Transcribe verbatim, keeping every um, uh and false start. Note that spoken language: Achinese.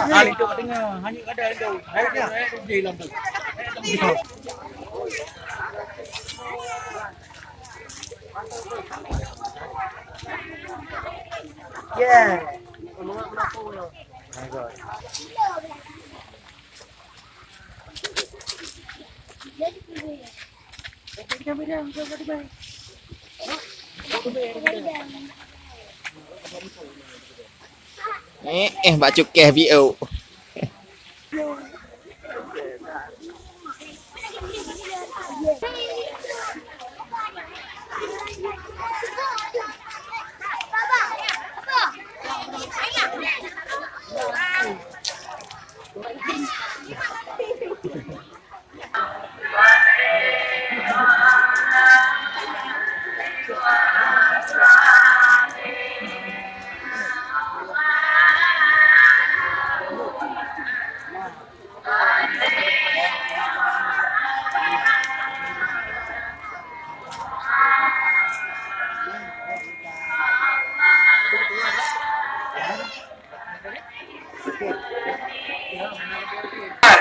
Hari tu tengah, hanya ada tu. Hari dia, hari dia hilang tu. Yeah. Eh, eh, bak cukeh bieu.